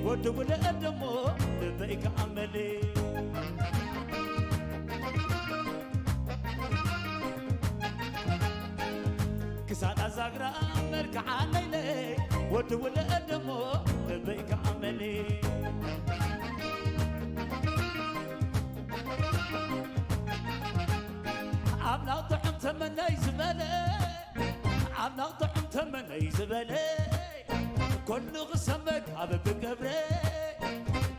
ወዲ ውለድ ደሞ ልበይ ከኣመል ክሳዳ ዛግራ መልክዓ ለይለይ ወዲ ውለድ ደሞ ልበይ ከኣመል ኣምላኽ ጥዑም ተመነይ ዝበለ ኣምላኽ ጥዑም ተመነይ ዝበለ ኩሉ ክሰመ ካብ ብገብረ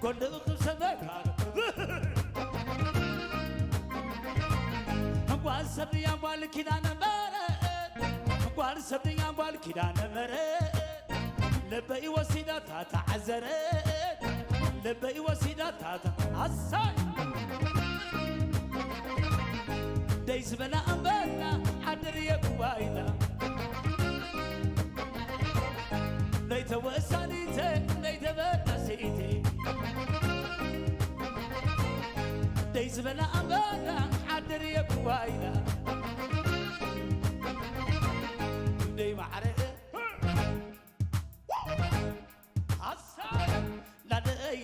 ኩሉ ክሰመ ካብ ጓል ሰብ ድያ ጓል ኪዳነ ምሕረት ጓል ሰብ ድያ ጓል ኪዳነ ምሕረት ልበይ ወሲዳታ ተዓዘረት ልበይ ወሲዳታ ኣሳይ ደይ ዝበላ ኣንበላ ሓድር የብዋይና ለይተወሳኒተ ለይተበላሲተ ደይ ዝበላ ኣንበላ ሓድር የብዋይና ደይ ማዕረ ኣሳይ ላለየ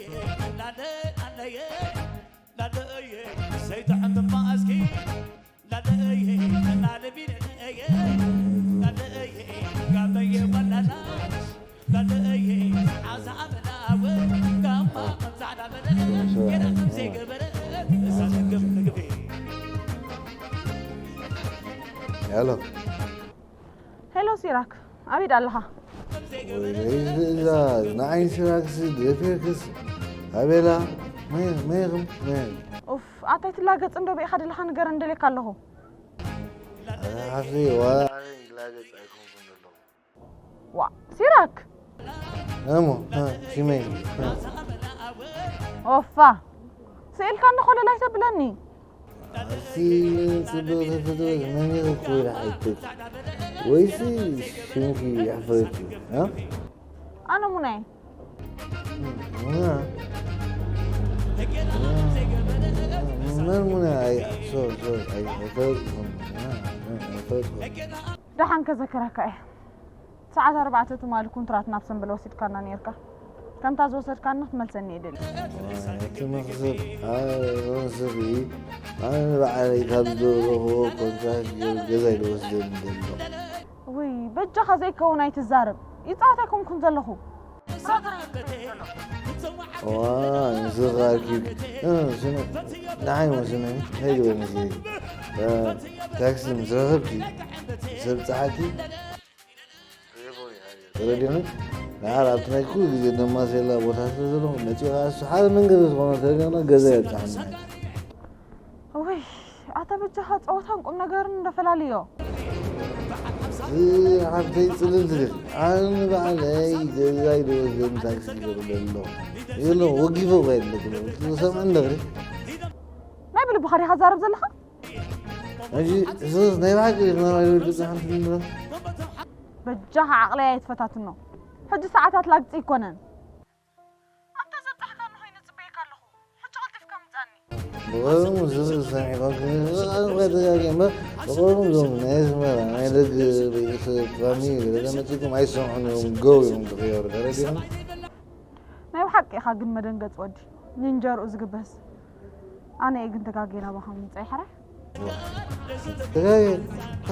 ላለ ላለየ ላለየ ሰይተዐንማ እስኪ ላለየ ላለ ቢለየ ላለየ ጋበየ ወላላ ላለየ ዓዛ ኣበላወ ጋማ ዛዕዳ በለ ገና ከምዘይገበረ እሳሰግብ ምግቢ ሄሎ ሄሎ ሲራክ፣ ኣበይ ኣለኻ? ወይ ትእዛዝ ንዓይ ሲራክስ ደፊርክስ ኣቤላ መይኽም መይ ኡፍ፣ ኣታይ ትላገጽ እንዶ ብኢኻ ደለኻ ንገረን ደልየካ ኣለኹ። ሓፍተይ ዋላ ኣነ ይላገጽ ኣይኮንኩን ዘለኹ ዋ ሲራክ እሞ ሽመይ ኦፋ ስኢልካ እንዶ ኮለል ኣይተብለኒ። ኣቲ ጽቡቕ ተፈጥሮ መን ኢኺ ክብል ሓይትክ ወይሲ ሽምኪ የሕፍረኪ እ ኣነ ሙናይ ሙና መን ሙና ኣይ ሶሪ ሶሪ ኣይ ኣይፈለጥኩም ኣይፈለጥኩም ደሓን ከዘክረካ እየ። ሰዓት ኣርባዕተ ትማሊ ኩንትራት ናብ ሰምበል ወሲድካና ነይርካ። ከምታ ዝወሰድካና ክትመልሰኒ እየ ደልየ። እቲ መኽሰብ ኣረንስኺ ኣነ ንባዕለይ ካብ ዝደረኽዎ ኮንትራት ገዛ ይልወስደኒ ዘሎ። ውይ በጃኻ ዘይከውን ኣይትዛረብ። ይጻወት ኣይኮንኩን ዘለኹ። ዋ ንስኻ ኪድ ስነ ንዓይ ወስነ እንታይ ግበኒ ታክሲ ምስ ረኸብኪ ሰብ ፀሓኪ ተረዲኑ። ደሓር ኣብቲ ናይ ኩሉ ግዜ ደማሴላ ቦታ ስለ ዘለኹ መፂኡ ከዓ እሱ ሓደ መንገዲ ዝኾነ ተረዲና ገዛ የብፅሓና። ውይ ኣታ በጃኻ ፀወታን ቁም ነገርን እንደፈላልዮ። ሓብተይ ፅልል ትብል ኣነ ባዕለይ ገዛይ ዝወስደኒ ታክሲ ይገብር ዘሎ የሎ ወጊፈ እኳ የለ ዝሰምዐ እንደኽሪ ናይ ብልብኻ ዲኻ ዛረብ ዘለኻ? ሕጂ እሱስ ናይ ብሓቂ ዲኽና ባይሉ ድብዛ ሓንቲ ንብሎ በጃኻ ዓቕለይ ኣይትፈታትኖ። ሕጂ ሰዓታት ላግፂ ይኮነን። ኣንተ ዘብጻሕካኒ ኮይነ ጽበየካ ኣለኹ። ሕጂ ቀልጢፍካ ምጻኒ። ብቐደሙ ዝብል ሰሚዕካ ክኽእል ተጋጊ እምበር ብቐደሙ ዞም ናይ ኣስመራ ናይ ደገ ርእሲ ፋሚሊ ገለ መጺኩም ኣይሰምዑን እዮም ገው እዮም ክኽየሩ ተረዲኹም። ናይ ብሓቂ ኢኻ ግን መደንገጽ ወዲ ንእንጀርኡ ዝግበስ። ኣነ እየ ግን ተጋግየ ናባኻ ምምጻይ ሕራይ። ተጋጊ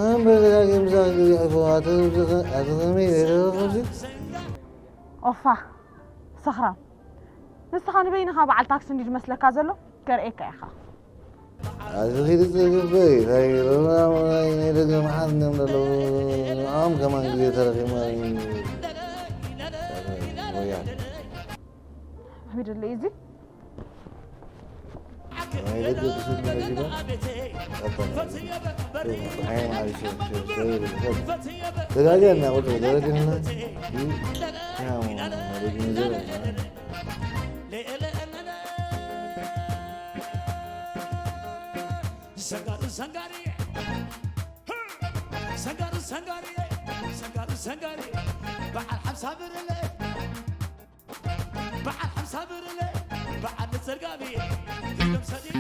ኣምበር ተጋጊ ምሳኺ ገዚሑ ኣቶ ኣቶ ከመይ ዘይረኸብሲ ኦፋ ሰኽራም ንስኻ ንበይንኻ በዓል ታክሲ እንዲ ዝመስለካ ዘሎ ከርእየካ ኢኻ። ኣዚ ኺድ ጽግበይ ናይ ናይ ደገ መሓዝ እዮም ዘለዉ ንዕኦም ከማን ግዜ ተረኺማ ወያ ኣሕሚድለይ እዚ ናይ ደገ ብስል መረጊባ ተጋጊ እና ቁጥሩ ደረግና ሰንጋሪ ሰንጋሪ ሰንጋሪ ሰንጋሪ ሰንጋሪ ሰንጋሪ በዓል ሓምሳ ብርለ በዓል ሓምሳ ብርለ በዓል ንዘርጋቢ ኢሎም ሰዲድ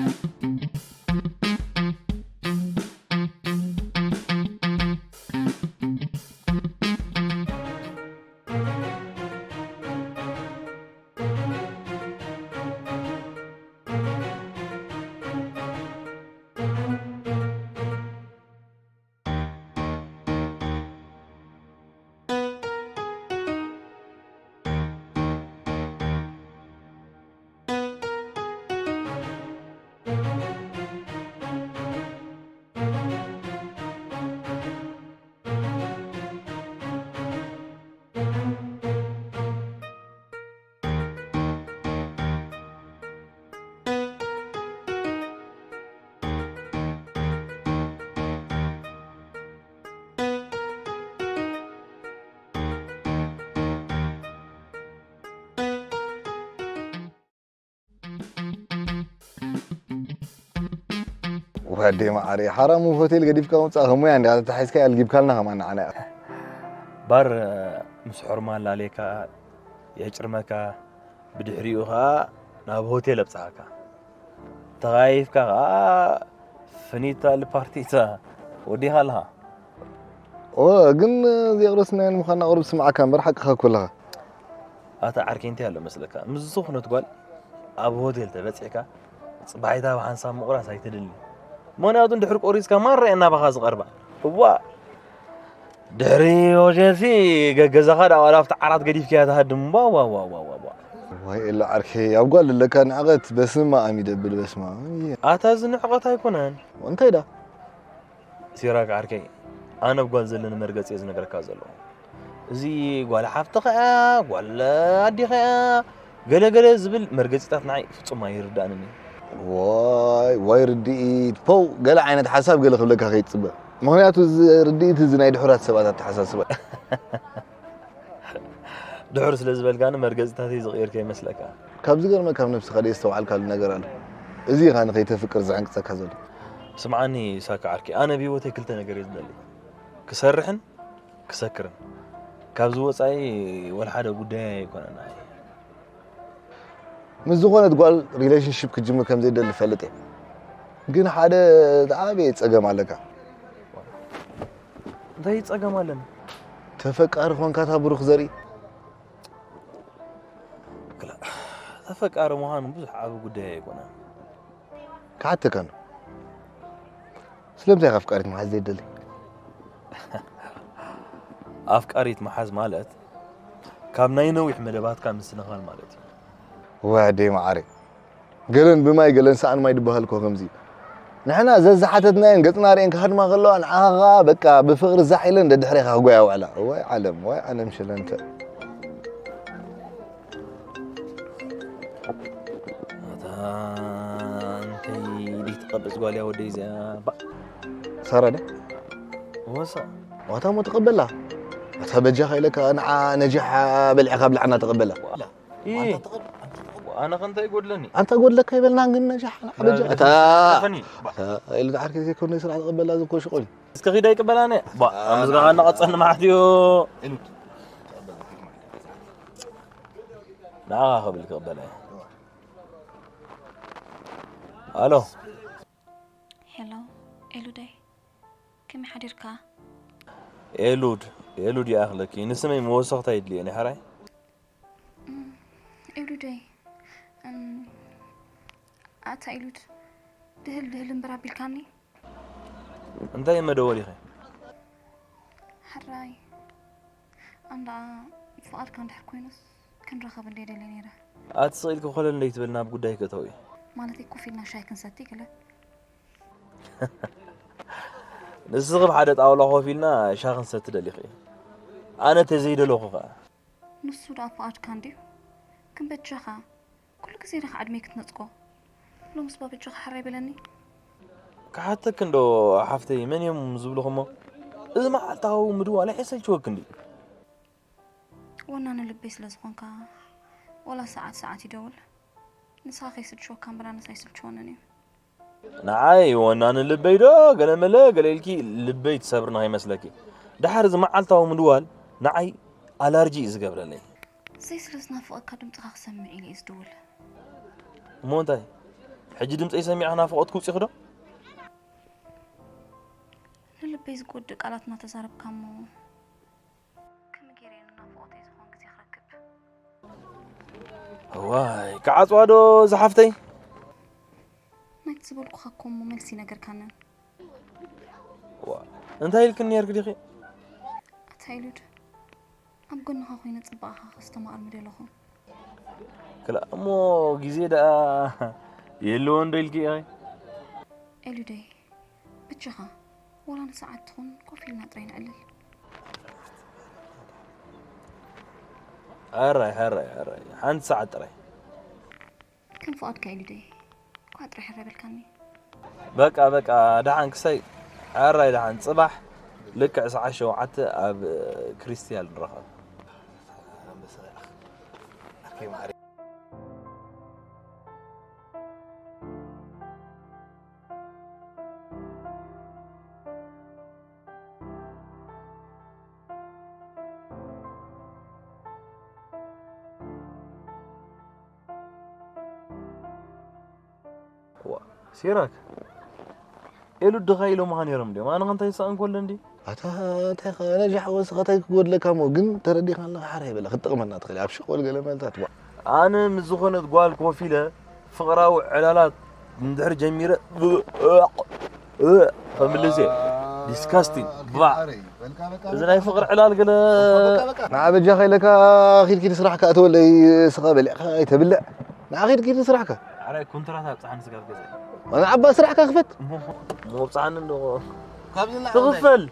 ወዲ መዓሪ ሓራም ሆቴል ገዲፍካ ምውፃእ ከሙያ እንዲ ተታሒዝካ ያልጊብካልና ከማን ንዓና። ባር ምስ ሕርማ ላሌካ የጭርመካ፣ ብድሕሪኡ ከዓ ናብ ሆቴል ኣብፅሓካ። ተኻይፍካ ከዓ ፍኒታ ልፓርቲታ ወዲኻ ኣለኻ። ኦ ግን ዜቕረስናያን ምዃንና ቁሩብ ስምዓካ እምበር ሓቅኻ እኮ ኣለኻ። ኣታ ዓርከይ እንታይ ኣሎ መስለካ፣ ምስ ዝኾነት ጓል ኣብ ሆቴል ተበፂሕካ ፅባሒታ ብሓንሳብ ምቑራስ ኣይትደሊ። ምኽንያቱ እንድሕር ቆሪስካ ማራ እየን ናባኻ ዝቐርባ። እዋ ድሕሪ ሆቴልሲ ገገዛኻ ዳ ዋላ ኣብቲ ዓራት ገዲፍካያ ትሃድም። ዋ ዋ ዋ ዋ ዋ ዋ። ዋይ ኤሎ ዓርከይ ኣብ ጓል ኣለካ ንዕቐት በስማ ኣም ይደብል በስማ። ኣታ እዚ ንዕቐት ኣይኮነን። እንታይ ዳ ሲራክ ዓርከይ፣ ኣነ ብ ጓል ዘለኒ መርገፂ እየ ዝነግረካ ዘለኹ። እዚ ጓል ሓፍትኻ እያ፣ ጓል ኣዴኻ እያ፣ ገለ ገለ ዝብል መርገፂታት ንዓይ ፍፁም ኣይርዳእንን እዩ። ዋይ ዋይ ርድኢት ፖው ገለ ዓይነት ሓሳብ ገለ ክብለካ ከይትፅበ። ምኽንያቱ እዚ ርድኢት እዚ ናይ ድሑራት ሰባት ኣተሓሳስባ እዩ። ድሑር ስለ ዝበልካኒ መርገፂታተይ ዝቕየር ከይመስለካ። ካብ ዝገርመካ ኣብ ነብስኻ ደየስተውዓልካሉ ነገር ኣሎ። እዚ ኢኻ ንኸይተፍቅር ዘዕንቅጸካ ዘሎ። ስምዓኒ ሳካ ዓርከይ፣ ኣነ ብህይወተይ ክልተ ነገር እየ ዝደሊ፣ ክሰርሕን ክሰክርን። ካብዚ ወፃኢ ወላ ሓደ ጉዳይ ኣይኮነን። ኣይ ምስ ዝኾነት ጓል ሪሌሽንሺፕ ክጅምር ከም ዘይደሊ እፈልጥ እየ። ግን ሓደ ዝዓበየ ጸገም ኣለካ። እንታይ ጸገም ኣለኒ? ተፈቃሪ ኾንካ እታ ብሩኽ ዘርኢ ክላ ተፈቃሪ ምዃኑ ብዙሕ ዓቢ ጉዳይ ኣይኮነን። ክሓተካ ኣሎ። ስለምንታይ ኢኻ ኣፍቃሪት ምሓዝ ዘይደሊ? ኣፍቃሪት ምሓዝ ማለት ካብ ናይ ነዊሕ መደባትካ ምስንኻል ማለት እዩ። ወዲ መዓረይ ገለን ብማይ ገለን ሰኣን ማይ ድበሃል እኮ ከምዚ እዩ። ንሕና ዘዝሓተትናየን ገጽና ርእየን ክሃድማ ከለዋ ንዓኻ በቃ ብፍቕሪ ዛሕ ኢለን ደድሕሬኻ ክጎያ ውዕላ። ዋይ ዓለም ዋይ ዓለም ሸለንተ። ኣታ እንታይ ዲህ ትቐብጽ ጓል እያ ወደይ እዚኣ ባ ሳራ ድያ? ወሳ ዋታ እሞ ተቐበላ። ኣታ በጃኻ ኢለካ ንዓ ነጃሓ በሊዕኻ ብላዕና ተቐበላ። ኣነ ከንታይ ይጎድለኒ ኣንታ ጎድለካ ይበልና ግን ነጃሓ ንዓ በጃ ኣታ ፈኒ ኢሉ ድሓር ከይዘይኮነ ስራሕ ተቐበላ ዝኮ ሽቆል እስከ ኺዳ ይቅበላነ ባ ምስጋና ቀጸል ማለት እዩ ንዓ ክብል ክቕበለ ኣሎ ሄሎ ኤሉደይ፣ ከመይ ሓዲርካ? ኤሉድ ኤሉድ ይኣኽለኪ፣ ንስመይ መወሰኽታ የድልየኒ ሕራይ። ኤሉደይ፣ እም፣ ኣታ ኤሉድ፣ ድህል ድህል እምበር ኣቢልካኒ። እንታይ መደወሊኺ? ሕራይ፣ ኣንዳ ፍቓድካ እንድሕር ኮይኑስ ክንራኸብ እንደ ደልየ ነይረ። ኣቲ ስቕ ኢልኪ ኮለል እንደይትብል ናብ ጉዳይ ክእተው እዩ። ማለተይ ኮፍ ኢልና ሻሂ ክንሰቲ ገለ። ንስኺ ብሓደ ጣውላ ኮፍ ኢልና ሻሂ ክንሰቲ ደሊኺ። ኣነ ተዘይደለኹ ኸኣ። ንሱ ደኣ ፍቓድካ እንድዩ። ግን በጃኻ፣ ኩሉ ግዜ ዲኻ ዕድመይ ክትነጽጎ? ሎምስ ባ በጃኻ ሕራይ በለኒ። ክሓተኪ እንዶ ሓፍተይ፣ መን እዮም ዝብሉኺ እሞ? እዚ መዓልታዊ ምድዋል ኣይሰልችወኪ እንድዩ? ወናኒ ልበይ ስለ ዝኾንካ፣ ወላ ሰዓት ሰዓት ይደውል። ንስኻ ከይስልችወካ እምበር ኣነስ ኣይስልችወንን እዩ። ንዓይ ወናኒ ልበይ ዶ ገለመለ ገለ ኢልኪ ልበይ ትሰብሪ ንኸይመስለኪ። ደሓር እዚ መዓልታዊ ምድዋል ንዓይ ኣላርጂ እዩ ዝገብረለይ። ዘይስለ ዝናፍቐካ ድምፅኻ ክሰምዕ ኢለ እየ ዝድውል። እሞ እንታይ? ሕጂ ድምፀይ ሰሚዕኺ ናፍቖት ክውፅእኺ ዶ? ንልበይ ዝጎድእ ቃላት እናተዛረብካ እሞ ከመይ ገይረ እየ ንናፍቖተይ ዝኾን ግዜ ክረክብ? እዋይ ክዓፅዋ ዶ ዝሓፍተይ? ናይቲ ዝበልኩኻ እኮ እሞ መልሲ ይነገርካንን። ዋ፣ እንታይ ኢልክኒ ነይርክ ዲኺ? ኣታ ኢሉድ፣ ኣብ ጎንኻ ኮይነ ጽባቐኻ ከስተማቕር ምደለኹ። ክላ እሞ ግዜ ደኣ የለዎን ዶ ኢልኪ ኢኺ? ኤሉደይ፣ ብቻኻ፣ ወላ ንሰዓት ትኹን ኮፍ ኢልና ጥራይ ንዕልል። ሕራይ፣ ሕራይ፣ ሕራይ፣ ሓንቲ ሰዓት ጥራይ። ከም ፍቓድካ ኢሉደይ፣ እኳ ጥራይ ሕራይ በልካኒ። በቃ፣ በቃ፣ ደሓን ክሳይ፣ ሕራይ ደሓን፣ ጽባሕ ልክዕ ሰዓት ሸውዓተ ኣብ ክሪስታል ንራኸብ። ኣንበሳ፣ ኣርከይ ማዕረ። ዋ፣ ሲራክ፣ ኤሉ ድኻ ኢሎምኻ ነይሮም ድዮም? ኣነ ኸ እንታይ ይስኣን ከሎ እንዲ? ኣታ፣ እንታይ ኸ፣ ነዚ ሓወስኻ እንታይ ክጎድለካ እሞ፣ ግን ተረዲእካ ኣለኻ፣ ሓራይ በለ፣ ክትጥቕመና ትኽእል፣ ኣብ ሽቆል ገለ መልታት፣ ዋ። ኣነ ምስ ዝኾነት ጓል ኮፍ ኢለ ፍቕራዊ ዕላላት እንድሕር ጀሚረ፣ ከምልስ እየ። ዲስካስቲንግ፣ ባዕ። እዚ ናይ ፍቕሪ ዕላል ገለ ንዓ በጃኻ ኢለካ ኪድ ኪድ ስራሕካ እተወለይ ስኻ በሊዕካ ኣይተብልዕ። ንዓ ኪድ ኪድ ስራሕካ። ኣረ ኮንትራት ኣብጽሓኒ ስጋብ ገዛ። ንዓባ ስራሕካ ክፈት። እሞ ኣብጽሓኒ እንዶ። ካብዚ ንላዕሊ ትኽፈል።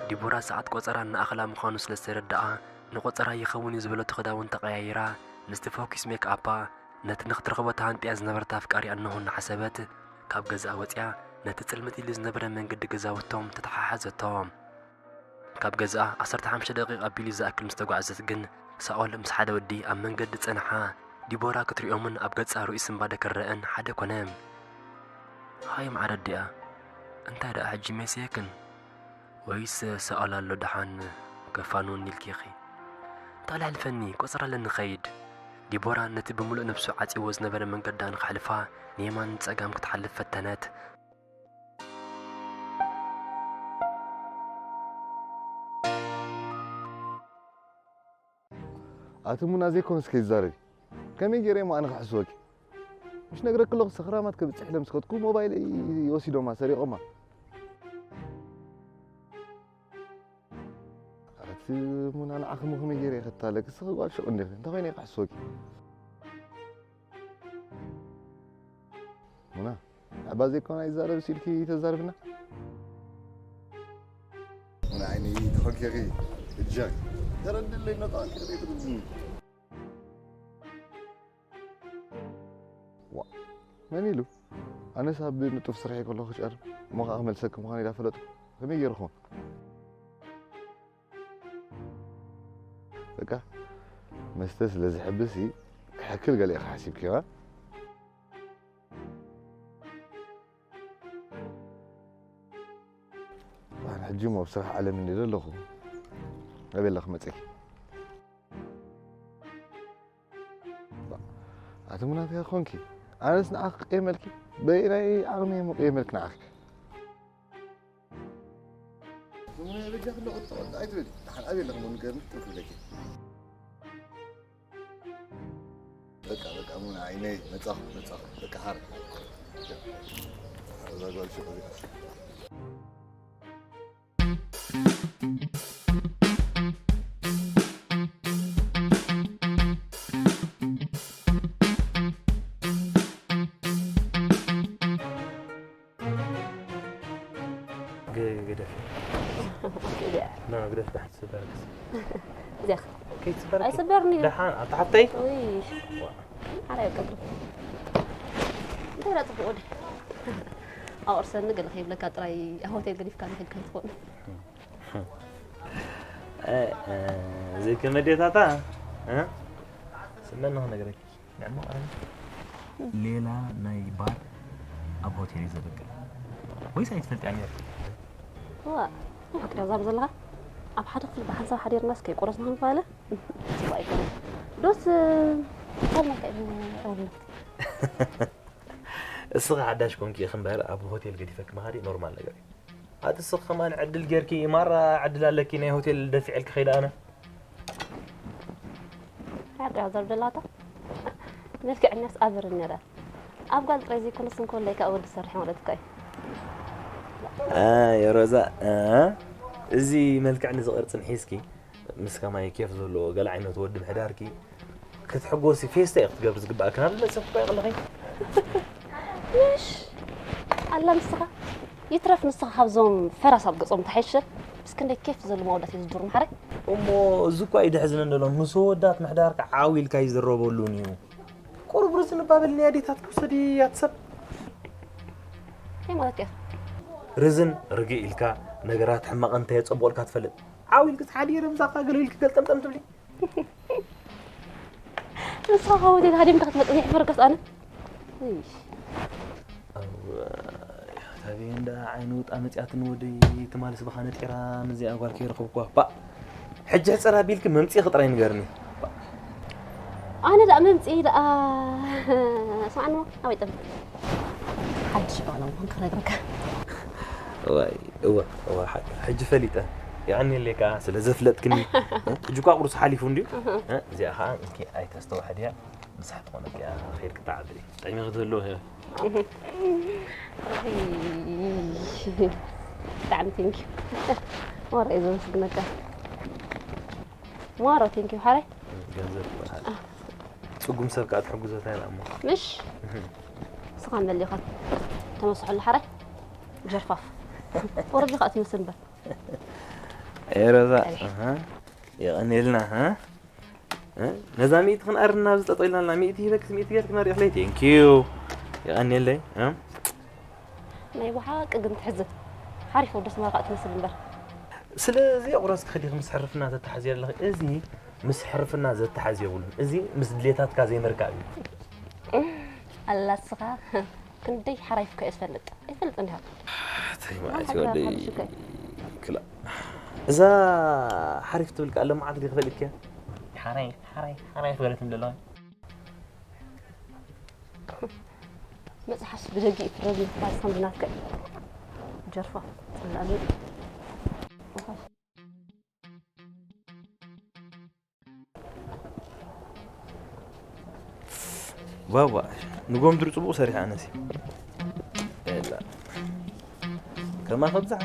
ዲቦራ ሰዓት ቆጸራ እናኣኸላ ምዃኑ ስለ ዝተረድኣ፣ ንቆጸራ ይኸውን እዩ ዝበለቶ ክዳውንቲ ቀያይራ፣ ምስቲ ፈኲስ ሜክኣፓ፣ ነቲ ንኽትረኽቦ ተሃንጥያ ዝነበረት ኣፍቃሪኣ እንሆ እናሓሰበት፣ ካብ ገዛኣ ወጺኣ፣ ነቲ ጽልምት ኢሉ ዝነበረ መንገዲ ገዛውቶም ተተሓሓዘቶ። ካብ ገዛኣ ዓሰርተ ሓሙሽተ ደቂቕ ኣቢሉ ዝኣክል ምስ ተጓዕዘት ግን፣ ሳኦል ምስ ሓደ ወዲ ኣብ መንገዲ ጸንሓ፣ ዲቦራ ክትሪኦምን ኣብ ገጻ ርኡይ ስንባደ ክረአን ሓደ ኮነ። ሃይ መዓረ ኣዲኣ፣ እንታይ ደኣ ሕጂ መሲየክን? ወይስ ሳኦል ኣሎ ደሓን ከፋንወኒ ኢልኪ ኢኺ? እንታ ለሕልፈኒ፣ ቆጸራ ኣለኒ ኸይድ። ዲቦራ ነቲ ብምሉእ ነብሱ ዓጺዎ ዝነበረ መንገዳ ንኸሕልፋ ንየማን ንጸጋም ክትሓልፍ ፈተነት። ኣቲ ሙና ዘይኮነስ ከይዛረቢ። ከመይ ገይረ እሞ ኣነ ክሕስወኪ? ምሽ ነግረኪ ኣለኹ፣ ሰኽራማት ከብጽሕ ኢለ ምስ ከድኩ ሞባይለይ ወሲዶማ፣ ሰሪቖማ። ኣቲ ሙና ንዓኺ እሞ ከመይ ገይረ እየ ከታለኪ? ንስኺ ጓል ሹቕ እንዲኺ፣ እንታይ ኮይነ እየ ክሕስወኪ? ሙና፣ ኣባ ዘይኮና ይዛረብ ሲልኪ ተዛርብና? ሙና ዓይነይ ተኾልኪኺ፣ እጃ ተረድለይ፣ ነጣ ከደይ ትርዝኒ። ዋ፣ መን ኢሉ? ኣነስ ኣብ ንጡፍ ስርሐይ ከለኹ ክጨርም፣ እሞ ኸዓ ክመልሰኪ ምዃኑ ኢላ ፈለጡ። ከመይ ገይሩ ክኸውን? በቃ፣ መስተ ስለ ዝሕብስ፣ ክሕክል ገለ ኢኻ ሓሲብኪ፣ ዋ? ኣነ ሕጂ እሞ ኣብ ስራሕ ዓለም እንዲለ ኣለኹ። ኣበይ ኣለኺ መጺእኪ? ኣቲ ሙናትካ ኮንኪ፣ ኣነስ ንዓኺ ክቕየመልኪ፣ በየናይ ዓቕሚ እየ ምቕየመልኪ ንዓኺ? ሙና በጃኺ ኣለኹ፣ ተወልደ ኣይትበሊ። ደሓን ኣበይ ኣለኺ እሞ ንገርኒ፣ ትርፊ ኢለኪ። በቃ፣ በቃ፣ ሙና ዓይነይ፣ መጻኹ፣ መጻኹ። በቃ፣ ሓር። እዛ ጓል ሹቕ እዚኣ። ግ-፣ ግደፍ። እዚኣ። ና፣ ግደፍ፣ ታሕቲ ስበር። እዚኣ። ከይትስበር። ኣይስበርን እዩ። ደሓን፣ ኣብ ታሕተይ? ውይ። ዋ። ሓራይ ቀብሪ። እንታይ ኢላ ጽቡቕ ወዲ? ኣቑርሰኒ ገለ ከይብለካ ጥራይ ኣብ ሆቴል ገዲፍካ ንኸይድ ከም ትኾን። እ፣ እ፣ ዘይከመዴታታ፣ እ? ስመን ንኽነግረኪ። ንዕሞ ኣነ ሌላ ናይ ባር ኣብ ሆቴል እዩ ዘበቅል። ወይስ ኣይትፈልጥያ ነይርኪ? እዋ፣ እንታይ ክትዛረብ ዘለኻ? ኣብ ሓደ ክፍሊ ብሓንሳብ ሓዲርናስ ከይቆረስና ክንፋለ? ጽቡቕ ኣይኮነን። ዶስ፣ ካልመካ እዩ። እስኺ ሓዳሽ ኮንኪ ኢኺ እምበር፣ ኣብ ሆቴል ገዲፈኪ ምኻድ ኖርማል ነገር እዩ። ኣቲ እስኺ ከማን ዕድል ጌርኪ፣ ማራ ዕድል ኣለኪ፣ ናይ ሆቴል ደፊዐልኪ ከይደ ኣነ። ሓቂ እያ ዘርደላታ። መልክዐኛስ ኣበር ነረ። ኣብ ጓል ጥራይ ዘይኮነስ እንኮላይ ከኣ ወዲ ሰርሒ ማለትካ እዩ። ኣይ ሮዛ፣ እ፣ እዚ መልክዕን እዚ ቅርጽን ሒዝኪ፣ ምስ ከማይ ኬፍ ዘለዎ ገለ ዓይነት ወዲ ምሕዳርኪ ክትሕጎሲ ፌስታ ኢኺ ክትገብሪ ዝግባእኪ። ናብ ዝመጽእ እኮ ይቕልኺ። ምሽ ኣላ ንስኻ ይትረፍ፣ ንስኻ ካብዞም ፈራስ ኣብ ገጾም ተሓይሸ። ምስ ክንደይ ኬፍ ዘለዎም ኣወዳት እዩ ዝድሩ፣ ማሕረይ። እሞ እዚ እኮ እዩ ደሕዝነን ዘሎ። ምስ ኣወዳት ምሕዳርካ ዓው ኢልካ ይዝረበሉን እዩ። ቁሩብ ዝንባበል ናይ ኣዴታት ክውሰድ እያ ትሰብ። እንታይ ማለት እዩ? ርዝን ርግእ ኢልካ ነገራት ሕማቕ እንታይ የጸብቑልካ ትፈልጥ። ዓው ኢልክስ ሓዲረ ምሳኻ ገለ ኢልክ ገልጠምጠም ትብሊ። ንስኻ ካብ ሆቴል ሃዲምካ ክትመጽእ ዘይሕፈርከስ ኣነ። እይሽ። ታበይ እንዳ ዓይኒ ውጣ መጽያትኒ ወደይ ትማልስ ብኻ ነጢራ ምዚኣ ጓል ከይረኸብኳ። ባ ሕጂ ሕጽር ኣቢልኪ መምጽኢኺ ጥራይ ንገርኒ። ኣነ ደኣ መምጽኢ ደኣ ስማዕኒ ኣበይ ጠም ሓድሽ ባላ ምዃን ክነግረካ። እዋይ እወ እወ ሓቂ ሕጂ ፈሊጠ። የቐንየለይ ከኣ ስለ ዘፍለጥክኒ። ሕጂ እኳ ቁርሲ ሓሊፉ እንድዩ። እዚኣ ከኣ እንኪ ኣይተስተውሕድያ። ንስሓ ትኾነኪ እያ። ኸይድ ክትዓብሪ። ጥዕሚ ክትህልዎ እየ። ብጣዕሚ ቴንኪ። ማራ እዩ ዘመስግነካ። ማራ ቴንኪ ሓራይ። ገንዘብ ይበሃል። ጽጉም ሰብ ከዓ ትሕግዞታ ኢላ እሞ። ምሽ? ስኻ መሊኻ ተመስሐሉ ሓራይ። ጀርፋፍ። ወረዲ ከዓ ትመስል እምበር። ኤረዛ። ኣሃ። የቐንየልና፣ ሃ? እ? ነዛ ሚእቲ ክንኣርና ኣብዚ ጠጠው ኢልና ኣላ። ሚእቲ ሂበክስ ሚእቲ ጌርኪ መሪሕለይ። ቴንኪዩ። የቐንየለይ። እ? ናይ ብሓቂ ግን ትሕዝን። ሓሪፍ ወዲ ኣስመራ ከዓ ትመስል እምበር። ስለዚ ኣቑራስ ክኸዲኺ ምስ ሕርፍና ተተሓዝዮ ኣለኺ። እዚ ምስ ሕርፍና ዘተሓዝ የብሉን። እዚ ምስ ድሌታትካ ዘይምርካብ እዩ። ኣላ እስኻ ክንደይ ሓራይፍካ እየ ዝፈልጥ። ኣይፈልጥ እንዲኻ። ተይ ማለት እዩ ወደይ። ክላ። እዛ ሓሪፍ ትብል ቃል ለማዓት ዲ ክፈልጥኪያ? ሓራይ፣ ሓራይ፣ ሓራይ ክበለት ምደለዋ። መጽሓስ ብደጊ ይፍረድ ምባል ከም ዝናትከ ጀርፋ ጽላሉ። ዋዋ ንጎምድር ጽቡቕ ሰሪሕ ኣነሲ። ኤላ ከማ ከብዛሕ።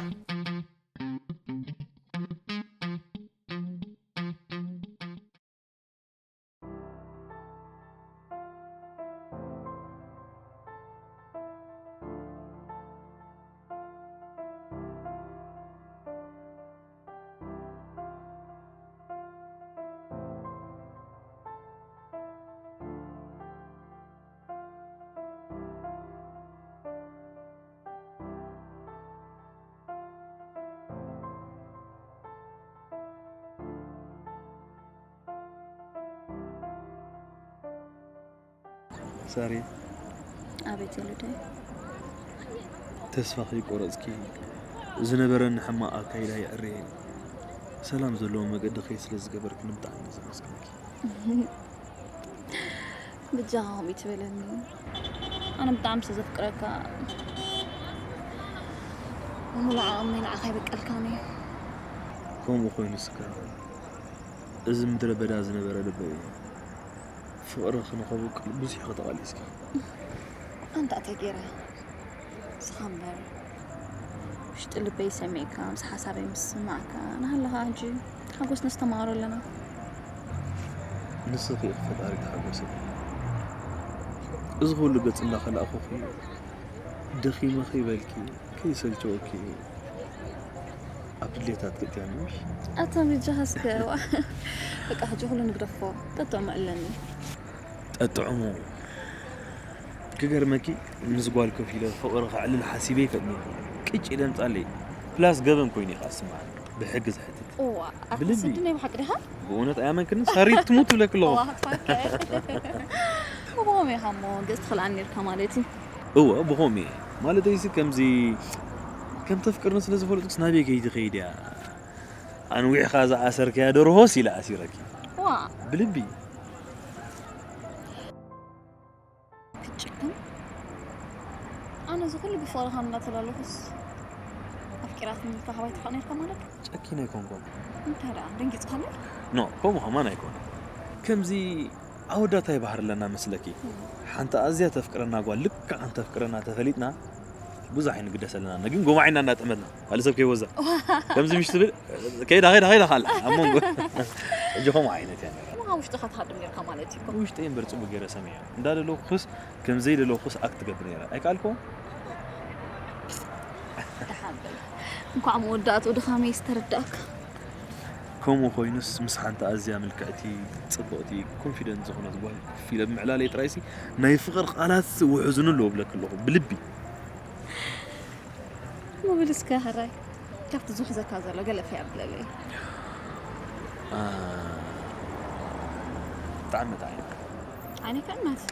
ሳሪ ኣቤት የልደይ ተስፋ ከይቆረፅኪ ዝነበረኒ ሕማቕ ኣካይዳ የዕርየ ሰላም ዘለዎ መገዲ ከይ ስለ ዝገበርክኒ ብጣዕሚ እየ ዘመስግነኪ። ብጃኻ ከምኡ ትበለኒ ኣነ ብጣዕሚ ስለ ዘፍቅረካ ብሙሉእ ዓቕመይ ንዓኻ ይበቀልካኒ። ከምኡ ኮይኑ ስካ እዚ ምድረ በዳ ዝነበረ ልበይ ፍቕሪ ክንኸብቅል ብዙሕ ተቓሊስኪ። ኣንታ እንታይ ገይረ ንስኻ እምበር ውሽጢ ልበይ ሰሚዕካ ምስ ሓሳበይ ምስማዕካ ናሃለኻ ሕጂ ሓጎስ ነስተማቕሮ ኣለና። ንስኺ ኢኺ ፈጣሪ ተሓጎሰ። እዚ ኩሉ ገጽ እንዳኸላእኹኺ ደኺመኺ በልኪ ከይሰልቸወኪ ኣብ ድሌታት ክትያኒ ምሽ? ኣታ ብጃኻ እስከ ዋ በቃ ሕጂ ኩሉ ንግደፎ። ጠጥዕሞ ኣለኒ። ጠጥዕሞ ክገርመኪ ምስ ጓል ኮፍ ኢለ ፍቕሪ ከዕልል ሓሲበ ይፈጥኒ ቅጭ ኢለ ምጻለይ ፕላስ ገበን ኮይኑ ኢኻ ስማ ብሕጊ ዝሕትት እዋ ኣታ ብልቢ። ስዲ ናይ ብሓቂ ዲኻ? ብእውነት ኣያመንክኒ ሳሪ ትሙት ትብለኪ ኣለኹ እዋ፣ ፋከ። ብኸመይ ኢኻ እሞ ገጽ ትኽልኣኒ ነርካ ማለት እዩ? እወ ብኸምኡ እየ ማለተይሲ ከምዚ ከም ተፍቅርኒ ስለ ዝፈለጥኩስ ናበይ ከይትኸይድ እያ ኣንዊሕኻ ዝኣሰርካያ ደርሆስ ኢለ ኣሲረኪ ዋ ብልቢ ክትጭክን ኣነ እዚ ኩሉ ብፍቕርኻ እንዳተላለኹስ ኣፍቂራትኒ ኢልካ ካባይ ትርሕቕ ነርካ ማለት ጨኪነ ኣይኮንኩን እንታይ ደኣ ደንጊጽካለይ ኖ ከምኡ ከማን ኣይኮነ ከምዚ ኣወዳት ኣይባህር ኣለና መስለኪ ሓንቲ ኣዝያ ተፍቅረና ጓል ልክዕ ኣንተፍቅረና ተፈሊጥና ብዙሕ ኣይንግደስ ኣለና ግን ጎማዒና እንዳጠመትና ካልእ ሰብ ከይወዛ ከምዚ ምሽ ትብል ከይዳ ከይዳ ከይዳ ካል ኣብ መንጎ ሕጂ ከምኡ ዓይነት እያ ነራ ንኻ ውሽጥኻ ትሃድም ጌርካ ማለት እዩ እኮ ውሽጠይ እምበር ጽቡቅ ገይረ ሰሚዐ እንዳደለኩስ ከም ዘይደለኩስ ኣክት ትገብር ነራ ኣይከኣልኩ ደሓን በል እንኳዕ መወዳእትኡ ድኻመይ ዝተረዳእካ ከምኡ ኮይኑስ ምስ ሓንቲ ኣዝያ ምልክዕቲ፣ ጽብቕቲ፣ ኮንፊደንት ዝኾነት ጓል ኮፍ ኢለ ብምዕላለይ ጥራይሲ ናይ ፍቕር ቃላት ውሕዙኒ ኣለዎ እብለኪ ኣለኹ፣ ብልቢ። ምብል እስከ ሕራይ ካብቲ ዝውሕዘካ ዘሎ ገለ ፈይ ኣብለለይ። አ፣ ብጣዕሚ መታሒ። ዓይነይ ከዕናት።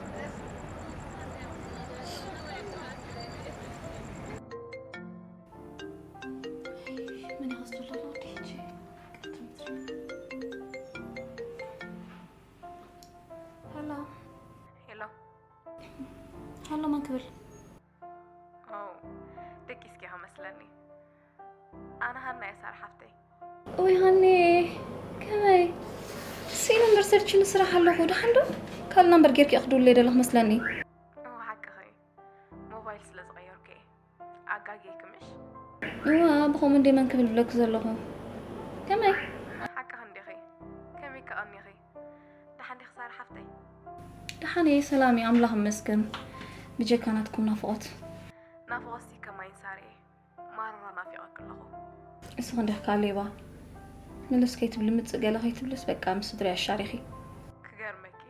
መን ይኸስቱ ኣለኹ ወዲ ሕጂ? ሄሎ። ሄሎ። ሄሎ፣ መን ክብል? ኦ፣ ደቂስኪ ኢኻ መስለኒ። ኣነ ሃና እየ፣ ሳራ ሓፍተይ። ኦይ ሃኒ፣ ከመይ? ስኢነ እምበር ሰልችኒ ስራሕ ኣለኹ። ደሓን ዶ? ካልእ ናምበር ጌርኪ ኢኺ ትድውልለይ ዘለኹ መስለኒ። እወ፣ ሓቅኺ። ሞባይል ስለ ዝቐየርኩ እየ። ኣጋጊየኪ ምሽ? እዋ፣ ብኸምኡ እንደ መን ክብል ብለኪ ዘለኹ። ከመይ? ሓቅኺ እንዲኺ። ከመይ ከቐኒኺ? ደሓን ዲኺ ሳራ ሓፍተይ? ደሓን እየ፣ ሰላም እየ፣ ኣምላኽ ይመስገን። ብጀካ ናትኩም ናፍቖት። ናፍቖትሲ ከማይን ሳርየ። ማረራ ናፊቐኪ ኣለኹ። እስኺ እንዲኺ ከኣ ሌባ። ምልስ ከይትብሊ ምጽእ ገለ ከይትብልስ በቃ ምስ ስድራይ ኣሻሪኺ። ክገርመኪ፣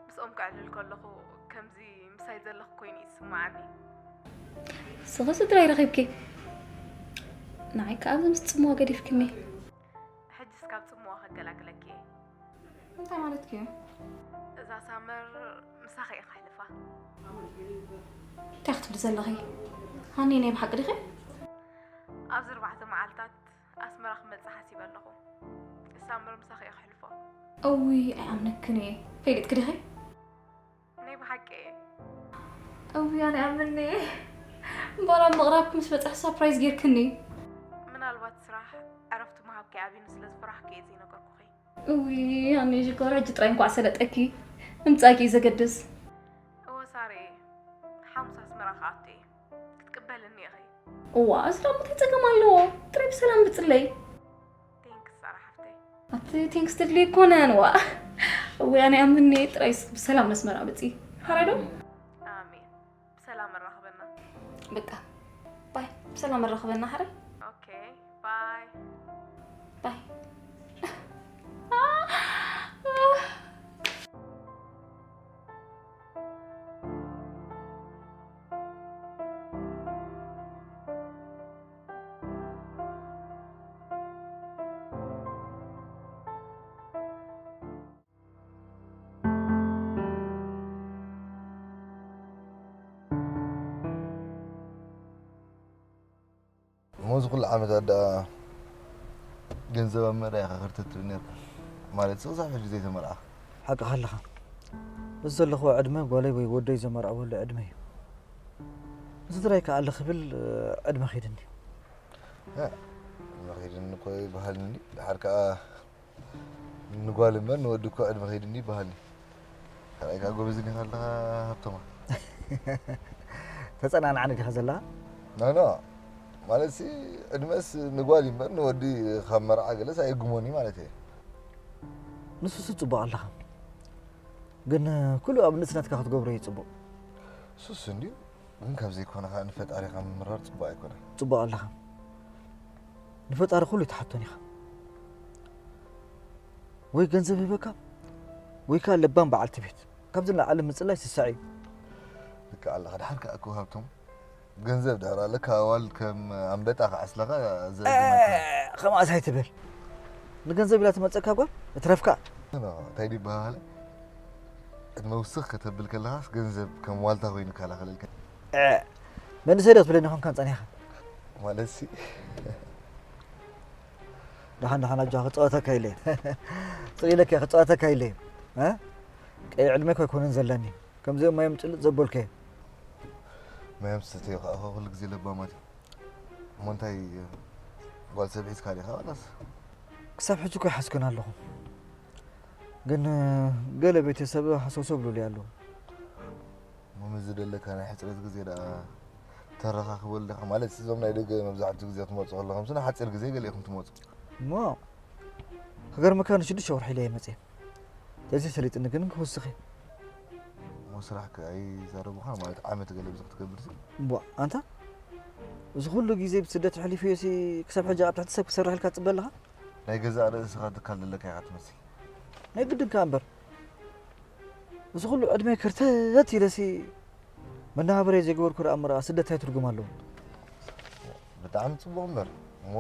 ምስኦም ከዕልል ከለኹ ከምዚ ምሳይ ዘለኺ ኮይኑ እዩ ዝስምዓኒ። እስኺ ስድራይ ረኺብኪ። ንዓይ ከኣ ኣብዚ ምስ ጽምዋ ገዲፍክኒ። ሕጂስ ካብ ጽምዋ ከገላግለኪ እየ። እንታይ ማለትኪ እዩ? እዛ ሳመር ምሳኺ እየ ከሕልፋ። እንታይ ክትብሊ ዘለኺ? ሃኒ ናይ ብሓቂ ዲኺ? ኣብዚ ኣርባዕተ መዓልታት ኣስመራ ክመጽእ ሓሲበ ኣለኹ። ሳመር ምሳኺ እየ ከሕልፎ። እውይ ኣይኣምነክን እየ። ፈሊጥኪ ዲኺ? ናይ ብሓቂ እየ። እውይ ኣነ ኣምኒ እየ። እምበኣር ኣብ ምቕራብኪ ምስ በጻሕ ሳፕራይዝ ጌርክኒ። ምናልባት ስራሕ ዕረፍቲ ምሃብኪ ኣብዩኒ ስለ ዝፈራሕኩ እየ ዘይነገርኩኺ። እውይ ሃኒ ሽኮር ሕጂ ጥራይ እንኳዕ ሰለጠኪ። ምምጻእኪ እዩ ዘገድስ። እወ ሳርየ፣ ሓሙስ ኣስመራ ክኣቱ እየ። ክትቅበልኒ ኢኺ። እዋ እዚ ደሞ እንታይ ጸገም ኣለዎ? ጥራይ ብሰላም ምጽለይ። ቴንክስ ሳራ ሓፍተይ። ኣቲ ቴንክስ ትድሊ ኣይኮነን ዋ። እውይ ኣነ ኣምኒ ጥራይ ብሰላም ነስመራ ምጺ። ሓራይ ዶ? ኣሜን። ብሰላም ኣራኽበና። በቃ ባይ፣ ብሰላም ኣራኽበና ሓራይ። ኦኬ፣ ባይ። ባይ። እሞ እዚ ኩሉ ዓመታት ደኣ ገንዘብ ኣብ መዳ ኢኻ ከርተት ትብል ነርካ። ማለት ክሳብ ሕጂ ዘይተመርዓኻ። ሓቅኻ ኣለኻ። እዚ ዘለኽዎ ዕድመ ጓለይ ወይ ወደይ ዘመርዕወሉ ዕድመ እዩ። ንስድራይ ክኣሊ ክብል ዕድመ ኸይድኒ። እ፣ ዕድመ ኸይድኒ እኮ ይበሃል እንዲ። ድሓር ከኣ ንጓል እምበር ንወዲ እኮ ዕድመ ኸይድኒ ይበሃል። ካልኣይ ከኣ ጎበዝ እኒኻ ኣለኻ ሃብቶማ። ተጸናንዓኒ ዲኻ ዘለኻ? ኖ፣ ኖ። ማለትሲ ዕድመስ ንጓል እዩ እምበር ንወዲ ካብ መርዓ ገለስ ኣየጉሞን እዩ ማለት እየ። ንሱስ ጽቡቕ ኣለኻ። ግን ኩሉ ኣብ ንእስነትካ ክትገብሮ እዩ ጽቡቕ። ሱስ እንድዩ። ግን ካብ ዘይኮነ ከኣ ንፈጣሪኻ ምምራር ጽቡቕ ኣይኮነን። ጽቡቕ ኣለኻ። ንፈጣሪ ኩሉ ኣይትሓቶን ኢኻ። ወይ ገንዘብ ይህበካ ወይ ከኣ ለባም በዓልቲ ቤት። ካብዚ ንላዕሊ ምጽላይ ስሳዕ እዩ። ልክዕ ኣለኻ። ድሓር ከኣ እኮ ሃብቶም ገንዘብ ድሕር ኣለካ ኣዋልድ ከም ኣንበጣ ክዓስለኻ ዘእዝን ኣይኮነን። ከምኣስ ኣይትበል። ንገንዘብ ኢላ ትመጸካ ጓል እትረፍካ። እንታይ ድዩ ይበሃል? ዕድመ ውስኽ ከተብል ከለኻስ ገንዘብ ከም ዋልታ ኮይኑ ይከላኸለልካ። መንእሰይ ዶ ትብለኒ ኾንካ ጸኒኻ? ማለትሲ ደሓን ደሓን ኣጆኻ ክጻወተካ ኢለ። ጽቕ ኢለካ ክጻወተካ ኢለ። እ? ቀይ ዕድመ እኮ ኣይኮነን ዘለኒ። ከምዚኦም ማዮም ጭልጥ ዘበልከ። ማዮም ስተዮ ከኣ ኩሉ ግዜ ለባማት እዩ። እሞ እንታይ ጓል ሰብ ሒዝካ ዲኻ ዋላስ? ክሳብ ሕጂ እኮ ይሓዝክን ኣለኹ። ግን ገለ ቤተሰብ ሃሰውሰው ብሉሉ ኣለዉ። እሞ ምስ ዝደለካ ናይ ሕጽረት ግዜ ደኣ ተረኻኽበሉ ዲኻ? ማለት እዞም ናይ ደገ መብዛሕትኡ ግዜ ክትመጹ ከለኹም ስለ ሓጺር ግዜ ገለ ኢኹም ትመጹ። እሞ ክገርመካ ንሽዱሽተ ወርሒ ኢለ እየ መጽየ። ተዘይሰሊጥኒ ግን ክውስኽ እየ። እሞ ስራሕ ከ ኣይዛረቡኻን ማለት ዓመት ገለ ብዚ ክትገብር ሲ? እምቧ ኣንታ እዚ ኩሉ ግዜ ብስደት ኣሕሊፈዮሲ ክሳብ ሕጂ ኣብ ትሕቲ ሰብ ክሰርሕ ኢልካ ትጽበ ኣለኻ? ናይ ገዛእ ርእስኻ ትካል ዘለካ ኢኻ ትመስል። ናይ ግድን ከኣ እምበር፣ እዚ ኩሉ ዕድመ ክርተት ኢለሲ መናበረይ ዘይገበርኩ ደኣ እምበኣር ስደት እንታይ ትርጉም ኣለዎ? ብጣዕሚ ጽቡቕ እምበር፣ እሞ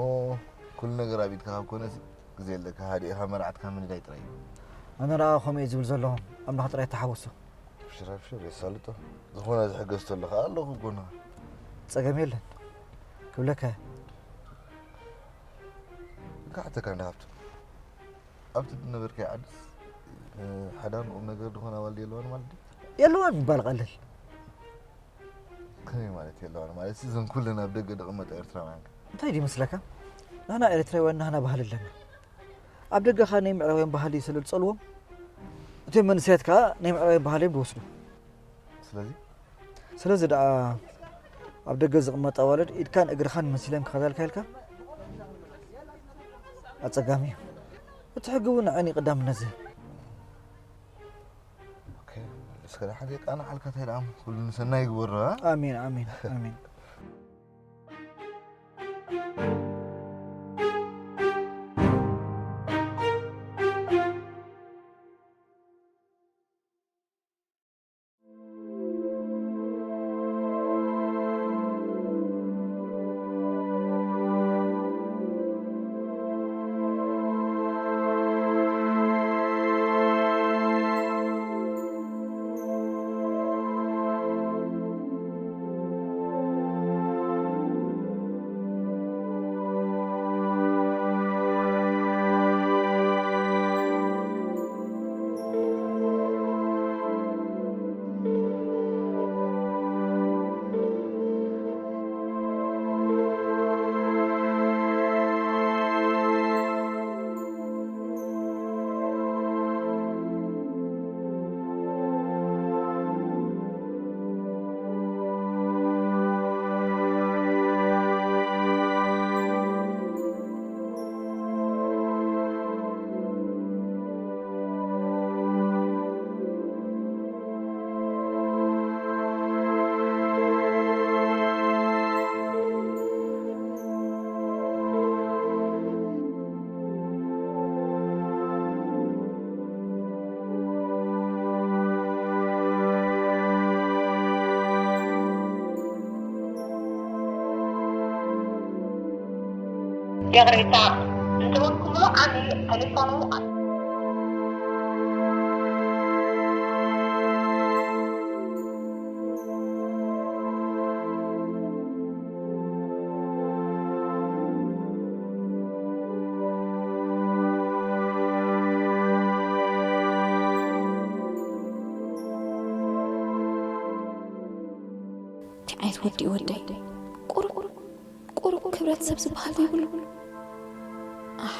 ኩሉ ነገር ኣብ ኢድካ ካብ ኮነሲ፣ ግዜ ኣለካ፣ ሃዲእኻ መርዓትካ ምንዳይ ጥራይ እዩ። ኣነ ደኣ ከምኡ እየ ዝብል ዘለኹ፣ ኣምላኽ ጥራይ ተሓወሶ። ኣብሽር፣ ኣብሽር፣ የሳልጦ። ዝኾነ ዝሕገዝ ተሎ ከኣ ኣለኹ ጎንኻ። ጸገም የለን ክብለካ እየ። ክሓተካ እንዳ ሃብቱ፣ ኣብቲ ዝነበርካዮ ዓድስ፣ እ፣ ሓዳን ቁም ነገር ዝኾነ ኣዋልድ የለዋን ማለት ድዩ? የለዋን ምባል ቀለል። ከመይ ማለት የለዋን ማለት? እዘን ኩለን ኣብ ደገ ዝቕመጣ ኤርትራውያን ከ? እንታይ ድዩ መስለካ? ንሕና ኤርትራውያን ናህና ባህሊ ኣለና። ኣብ ደገ ከኣ ናይ ምዕራባውያን ባህሊ ስለ ዝጸልዎም፣ እቶም መንእሰያት ከኣ ናይ ምዕራባውያን ባህሊ እዮም ዝወስዱ። ስለዚ? ስለዚ ደኣ ኣብ ደገ ዝቕመጥ ኣዋልድ ኢድካን እግርኻን መሲለን ክኸዳልካ ኢልካ ኣጸጋሚ እዩ። እቲ ሕጊ እውን ንዐን እዩ ቀዳምነት ዝህብ። ኦኬ፣ እስከ ደሓን የቃንዓልካ፣ እንታይ ደኣ ኩሉ ንሰናይ ይግበሮ፣ እ? ኣሜን፣ ኣሜን፣ ኣሜን። ይቕሬታ፣ እንተበልኩምዎ ኣነ ተሌፎኑ እንታይ ዓይነት ወዲ እዩ ወደይ? ቁሩብ፣ ቁሩብ ክብረት ሰብ ዝበሃል ዘይብሉ። ኣሕ።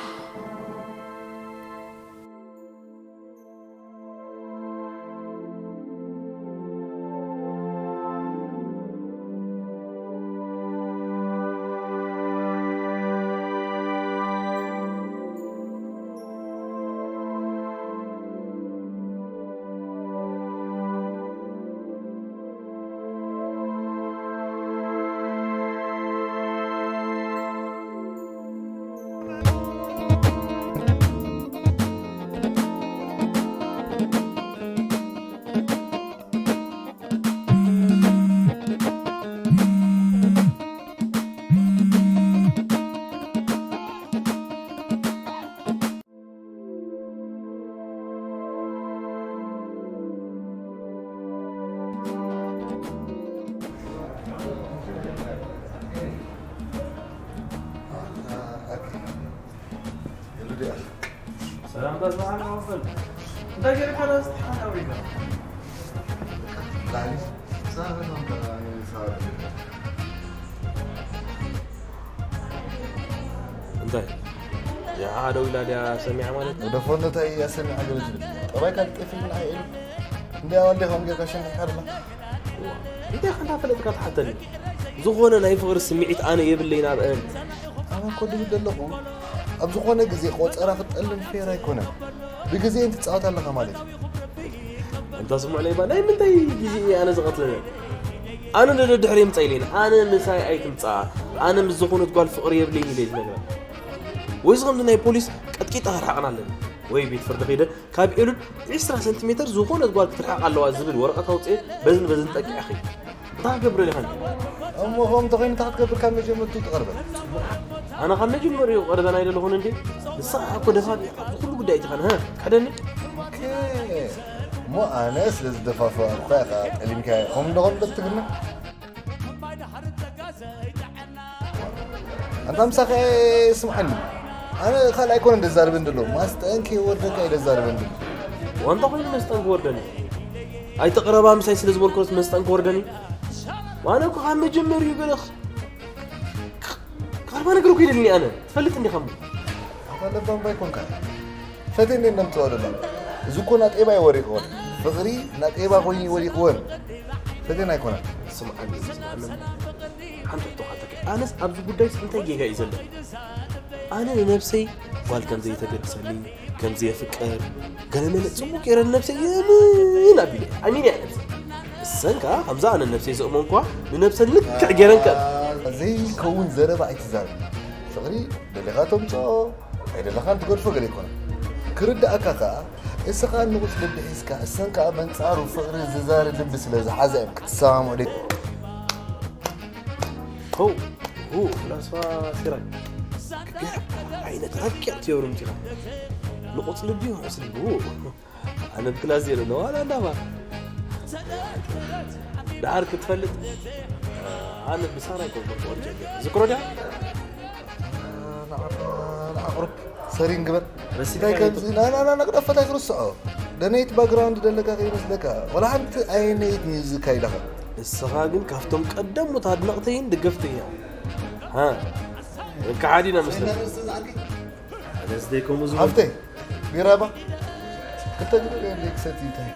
ሰላምታ ዝበሃል መቐበል። እንታይ ገይርካ ዶ ዝተሓተ ኣውሪድካ? ላሊ፣ ሰላምታ ሰላምታ እንታይ? ያዓ ደው ኢላ ድያ ሰሚዓ ማለት? ወደ ፎኖ እንታይ እያ ሰሚዓ ገለ ዝብል? ጠባይካ ልጠፊ ምን ኣይእል። እንዲያ ወልዴ ከም ጌርካ ሸንሒካ ድማ። እዋ፣ እንታይ ኢኻ እንዳፈለጥካ ትሓተኒ? ዝኾነ ናይ ፍቕሪ ስምዒት ኣነ የብለይን ኣብአን። ኣነ እኮ ድብል ዘለኹ፣ ኣብ ዝኾነ ግዜ ቆጸራ ክትጠልም ፌር ኣይኮነን። ብግዜ እንትጻወት ኣለኻ ማለት እዩ። እንታ ስምዑለይ እባ፣ ናይ ምንታይ ግዜ እየ ኣነ ዝቐትለለን? ኣነ ደድሕሪ ምጻ ኢለይን፣ ኣነ ምሳይ ኣይትምጻ፣ ኣነ ምስ ዝኾነት ጓል ፍቕሪ የብለይን ኢለ ዝነግራ። ወይ እዚ ከምዚ ናይ ፖሊስ ቀጥቂጣ ክርሕቕና ኣለኒ። ወይ ቤት ፍርዲ ከይደ ካብ ኤሉድ ዕስራ ሰንቲሜተር ዝኾነት ጓል ክትርሕቕ ኣለዋ ዝብል ወረቐት ኣውፅኤ በዝን በዝን ጠቂዐኺ። እንታይ ክገብረልኻ? እሞ ከምኡ እንተኾይኑ እንታይ ክትገብር ካብ መጀመርቱ ትቐርበ? ኣነ ካብ መጀመሪኡ ቀርበን ኣይደለኹን እንዴ? ንስኻ እኮ ደፋር ኢኻ። ኣብዚ ኩሉ ጉዳይ ኣይትኻን፣ ሀ? ክሕደኒ? ኦኬ። እሞ ኣነ ስለ ዝደፋፈርኳ ኢኻ ጠሊምካዮ። ከምኡ እንደኾን በትግርና? ኣንታ ምሳኻ ስምዓኒ። ኣነ ካልእ ኣይኮነን ደዛርበን ደሎ። ማስጠንኪ ወርደካ እዩ ደዛርበን ደሎ። ዋንታ ኮይኑ መስጠን ክወርደኒ። ኣይተቕረባ ምሳይ ስለ ዝበልኩስ መስጠን ክወርደኒ። ዋነ እኮ ካብ መጀመሪኡ ገለ ክ-፣ ካልባ ነገር እኮ ይደልኒ ኣነ። ትፈልጥ እንዲኻ እሞ። ኣታ ለባም ባይኮንካ። ፈቴን እየ እንደምትወደላ። እዚ እኮ ናጤባ እዩ ወሪቕወን። ፍቕሪ ናጤባ ኮይኑ ወሪቕወን። ፈቴን ኣይኮነን። ስምዓኒ፣ ስምዓኒ። ሓንቲ ሕቶ ካተኪ። ኣነስ ኣብዚ ጉዳይስ እንታይ ጌጋ እዩ ዘሎ? ኣነ ንነብሰይ ጓል ከም ዘይተገድሰኒ፣ ከም ዘየፍቅር፣ ገለመለ ጽቡቅ ገይረ ንነብሰይ የምን ኣቢለ። ኣሚን እያ ነብሰይ። እሰን ከኣ ከምዛ ኣነ ነብሰይ ዘእመንኳ ንነብሰን ልክዕ ገይረን ከ ዘይከውን ዘረባ ኣይትዛረብ። ፍቕሪ ደለኻ ተምጽኦ፣ ኣይደለኻን ትገድፎ ገለ ይኮነ። ክርድኣካ ከኣ እስኻ ንቑጽ ልቢ ሒዝካ፣ እሰን ከኣ በንጻሩ ፍቕሪ ዝዛሪ ልቢ ስለ ዝሓዛ እዮም ክትሰማምዑ ደይ- ሆው፣ ሁ፣ ፍላስፋ ሲራክ። ዓይነት ረቂቕ ቲዮሪ ምጺኻ። ንቑጽ ልቢ ይውሕስ ልቢ። ሁ። ኣነ ብክላስ ዜሮ ነው፣ ዋላ እንዳባ። ደሓር ክትፈልጥ፣ ኣነ ብሳራ ኣይኮንኩን ክወርጀ። ዝክሮ ድያ? ንዓቕርብ ሰሪን ግበር። ረሲዕካ እንታይ ከምዚ? ና፣ ና፣ ና፣ ና፣ ክጠፈታ ይክርስዖ። ደነይት ባክግራውንድ ደለካ ከይመስለካ። ወላ ሓንቲ ኣይነይት ሚውዚክ ኣይደኻ። ንስኻ ግን ካብቶም ቀደሙት ኣድነቕተይን ደገፍተይን ኢኻ። ሃ? ከሓዲና መስለኒ። ኣነስ ደይ ከምኡ ዝበልኩ። ሃፍተይ፣ ቢራባ። ክልተ ግዜ ደይ ክሰቲ እንታይ?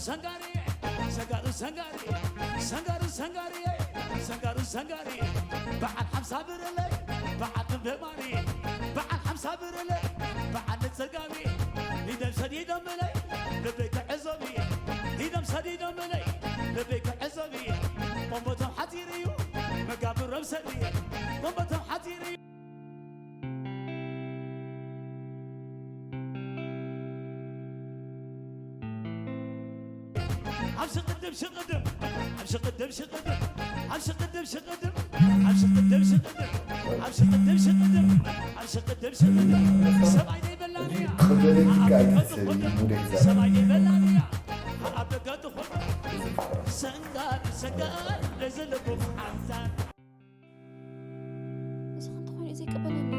ሰንጋሪ ሰንጋሪ ሰንጋሪ ሰንጋሪ ሰንጋሪ ሰንጋሪ ሰንጋሪ ሰንጋሪ በዓል ሓምሳ ብርለይ በዓል ክንደማሪ በዓል ሓምሳ ብርለይ በዓል ንጸጋሚ ሊደም ሰዲዶምለይ ልበይ ክዕዘቢ ሊደም ሰዲዶምለይ ልበይ ክዕዘቢ ቆንበቶም ሓፂር እዩ መጋብሮም ሰሪ ቆንበቶም ሓፂር እዩ ኣብ ሽቅድም ሽቅድም ኣብ ሽቅድም ሽቅድም ኣብ ሽቅድም ሽቅድም ኣብ ሽቅድም ሽቅድም ኣብ ሽቅድም ሽቅድም ኣብ ሽቅድም ሽቅድም ሰብኣይ ዘይበላንያ ሰብኣይ ዘይበላንያ ኣብ ደገ ትኾን ሰንጋር ሰንጋር ለዘለኩም ዓዛር እዚ ከምቲ ኮይኑ እዩ ዘይቀበለኒ።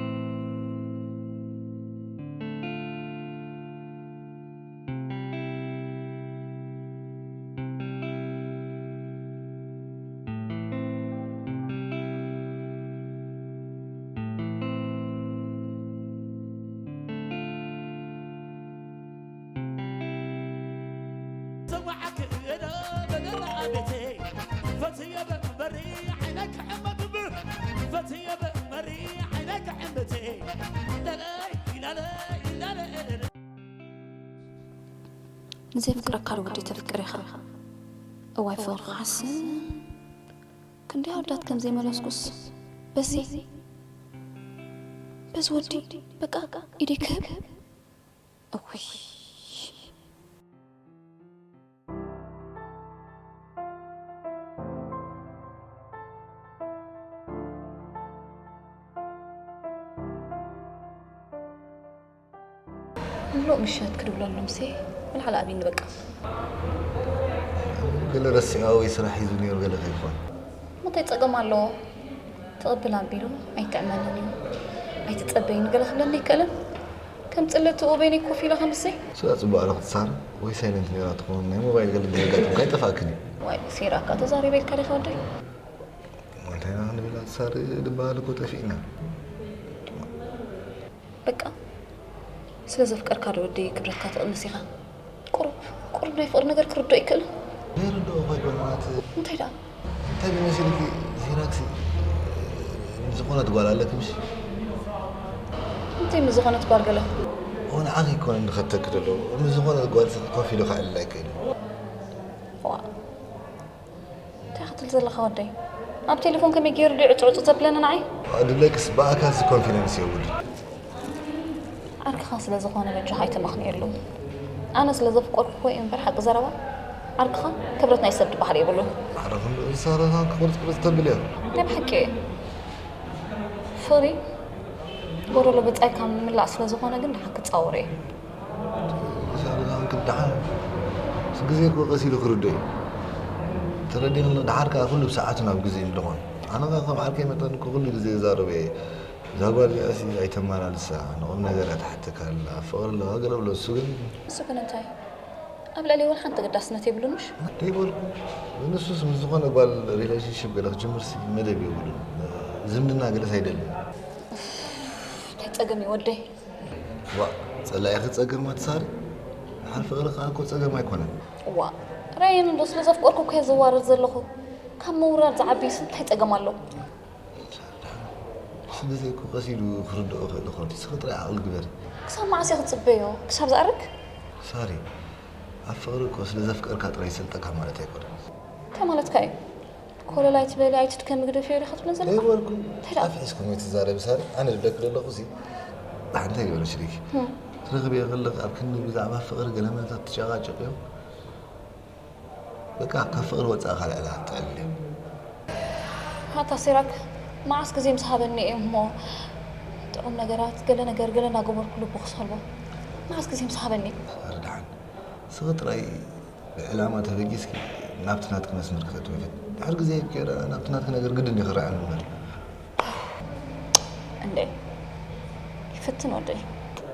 ንዘይፍቅረካ ወዲ ተፍቅር ኢኻ። እዋይ ፍቕሪ ክሓስን ክንደይ ኣወዳት ከም ዘይመለስኩስ በዚ በዚ ወዲ በቃ ኢደይ ክህብ እውይ ምሉእ ምሸት ክድውለሎም ሲ ምልዓል ኣብይኒ በቃ። ገለ ረሲዑ ወይ ስራሕ ሒዙ ነይሩ ገለ ከይኮን። ምንታይ ጸገም ኣለዎ? ትቕብል ኣቢሉ ኣይትዕመንን እዩ። ኣይትጸበይኒ ገለ ክብለኒ ኣይክእልን። ከም ጽለቲ ኡበይኒ ኮፍ ኢለ ከምሲ። ስለ ጽቡቕ ኣለኹ ትሳር ወይ ሳይለንት ነይራ ትኸውን ናይ ሞባይል ገለ እንተዘጋጥምካ ኣይጠፍኣክን እዩ። ዋይ ሲራካ ተዛሪበ ኢልካ ዲኻ ወደይ? እንታይ ኢና ክንብል ትሳር ዝበሃል እኮ ጠፊእና። በቃ ስለ ዘፍቀርካ ዶ ወደይ ክብረትካ ትቕንስ ኢኻ? ቁሩብ ቁሩብ ናይ ፍቕሪ ነገር ክርድኦ ይክእል። ዘይርድኦ እኮ ኣይኮነ ማለት እንታይ ደኣ? እንታይ ብመሲልኪ ዜናክሲ ዝኾነት ጓል ኣለኪ ምሽ? እንታይ ምስ ዝኾነት ጓል ገለ? ኦ ንዓኺ ኣይኮነ እንድኸተኪ ደሎ ምስ ዝኾነት ጓል ኮፍ ኢሉ ከዕልል ኣይክእል። እንታይ ክትብል ዘለኻ ወደይ? ኣብ ቴሌፎን ከመይ ገይሩ ድዩ ዕጹ ዕጹ ዘብለኒ ንዓይ? ኣድለክስ ብኣካልሲ ኮንፊደንስ የብሉን። ዓርክኻ ስለ ዝኾነ በጃኻ ኣይተመኽንየሉ። ኣነ ስለ ዘፍቀርኩ እየ እምበር ሓቂ ዘረባ ዓርክኻ ክብረት ናይ ሰብ ዝበሃል የብሉን። ኣረ ክንዱ እንሳረኻ ክቕርጽ ቅርጽ ተብል እያ። ናይ ብሓቂ እየ። ፍቕሪ ጎደሎ ብጻይካ ምምላእ ስለ ዝኾነ ግን ደሓን ክጻወሮ እየ። ሰላም ክደሓን ግዜ እኮ ቀስ ኢሉ ክርዶ እዩ። ተረዲእኒ ኣሎ። ደሓር ከኣ ኩሉ ብሰዓቱ ናብ ግዜ እዩ ዝኾን። ኣነ ከኣ ከም ዓርከይ መጠን እኮ ኩሉ ግዜ ይዛረቦ እየ። እዛ ጓል እዚኣሲ ኣይተመላልሳ፣ ንቑም ነገር እያ ትሓተካ ኣላ። ፍቕሪ ኣለዋ ገለ ብሎ፣ እሱ ግን ንሱ ግን እንታይ? ኣብ ልዕሊ ወላ ሓንቲ ግዳስነት የብሉን ምሽ? ደይበልኩ። ንሱስ ምስ ዝኾነ ጓል ሪሌሽንሺፕ ገለ ክጅምርሲ መደብ የብሉን። ዝምድና ገለስ ኣይደልን። እንታይ ጸገም እዩ ወደይ? ዋእ ጸላኢኺ ጸገም ኣትሳሪ? ድሓር ፍቕሪ ከኣ እኮ ጸገም ኣይኮነን። ዋእ ራየን እንዶ ስለ ዘፍቀርኩ እኮ እየ ዝዋረድ ዘለኹ። ካብ ምውራድ ዝዓብይስ እንታይ ጸገም ኣሎ? እቲ ግዜ እኮ ቀስ ኢሉ ክርድኦ ይኽእል ይኾን። እስኺ ጥራይ ዓቕሊ ግበሪ። ክሳብ መዓስ እየ ክጽበዮ? ክሳብ ዝኣርግ? ሳሪ፣ ኣብ ፍቕሪ እኮ ስለ ዘፍቀርካ ጥራይ ይሰልጠካ ማለት ኣይኮነን። እንታይ ማለትካ እዩ? ኮለል ኣይትበሊ ኣይትድከሚ ግደፍዮ ዲኻ ትብለኒ ዘለኻ? ዘይበልኩ። እንታይ ደኣ? ኣፍ ሒዝኩም ኣይትዛረቢ ሳሪ። ኣነ ዝብለኪ ዘለኹ እዚ ሓንቲ ኣይበለሽ ኢልኪ። ትረኽብዮ ከለኺ ኣብ ክንዲ ብዛዕባ ፍቕሪ ገለ መለታት ትጨቓጨቕዮ። በቃ ካብ ፍቕሪ ወጻኢ ካልእ ዕላል ትዕልልዮ። ኣታ ሲራክ መዓስ ግዜ ምስ ሃበኒ እየ እሞ ጥዑም ነገራት ገለ ነገር ገለ እናገበርኩ ልቡ ክሰልቦ መዓስ ግዜ ምስ ሃበኒ። ኣረ ደሓን ንስኺ ጥራይ ብዕላማ ተበጊስኪ ናብቲ ናትኪ መስመር ክተእትዊ ኢኺ። ድሕሪ ግዜ ከይረ ናብቲ ናትኪ ነገር ግድን እዩ ክረኣኒ እምበር። እንዴ ይፈትን ወደይ።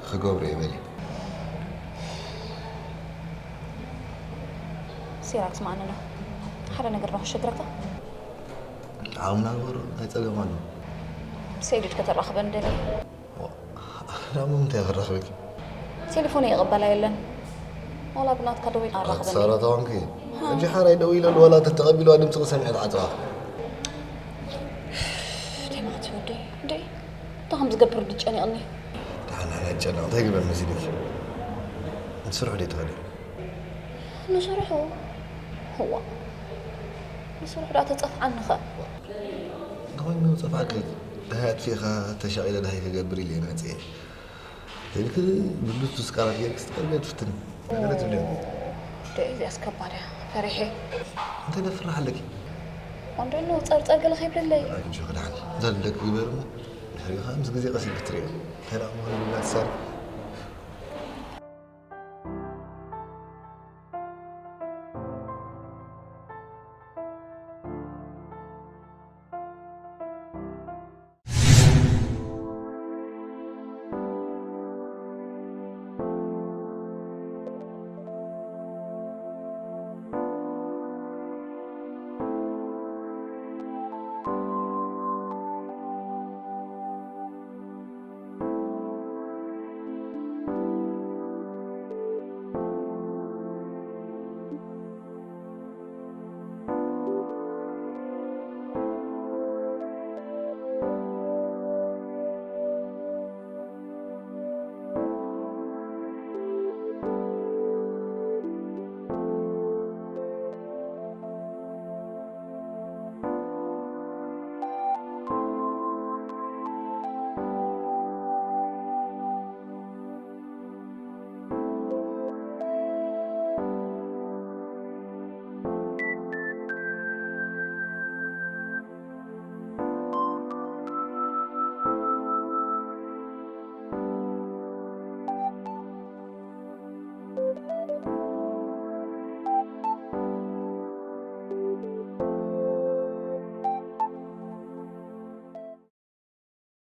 ክገብሮ እየ በሊ። ሲራክ ስማዕኒ ዶ ሓደ ነገር ዶ ክሸግረካ? ዓው ናበሩ እንታይ ጸገም ኣሎ? ሰይድ ከተራኽበኒ ደለየ። ናብ ምንታይ ክራኽበኪ? ቴሌፎን ይቕበላ የለን። ዋላ ብናትካ ደዊል ኣራኽበኒ። ኣትሳራ ተዋንኪ። ሕጂ ሓራይ ደው ኢለሉ ዋላ ተተቐቢልዋ ድምፂ ክሰምዐ ተዓፅዋ። ደማት ወደይ ደይ እንታይ ከም ዝገብር ድጨኒቕኒ። ደሓን ኣይጨነቕ እንታይ ግበር መሲልኪ? ንስርሑ ደይ ትኸዲ? ንስርሑ እዋ ንስርሑ ዳ ተፀፍዓኒ ኸ? እንተኾይኑ ፀፍዓኪ ደሃይ ኣጥፊእኻ ተሻቒለ ደሃይ ክገብር ኢለ መፅኤ። ኢልኪ ብሉቱዝ ቃላት ጌርኪ ስትቀርብዮ ትፍትኒ። ነገር ትብልዮ። ደይ እዚኣስ ከባድ እያ። ፈሪሐ። እንታይ ደፍርሕ ኣለኪ? ወንዶ ኣለዉ ጸርጸር ገለ ከይብለለይ። ኣጆኺ ደሓን። እዛ ደቂ ግበር እሞ ድሕሪኡ ከዓ ምስ ግዜ ቀስ ኢልኪ ትርእዮ። እንታይ ደኣ ምዃኑ ይብላ ትሳር።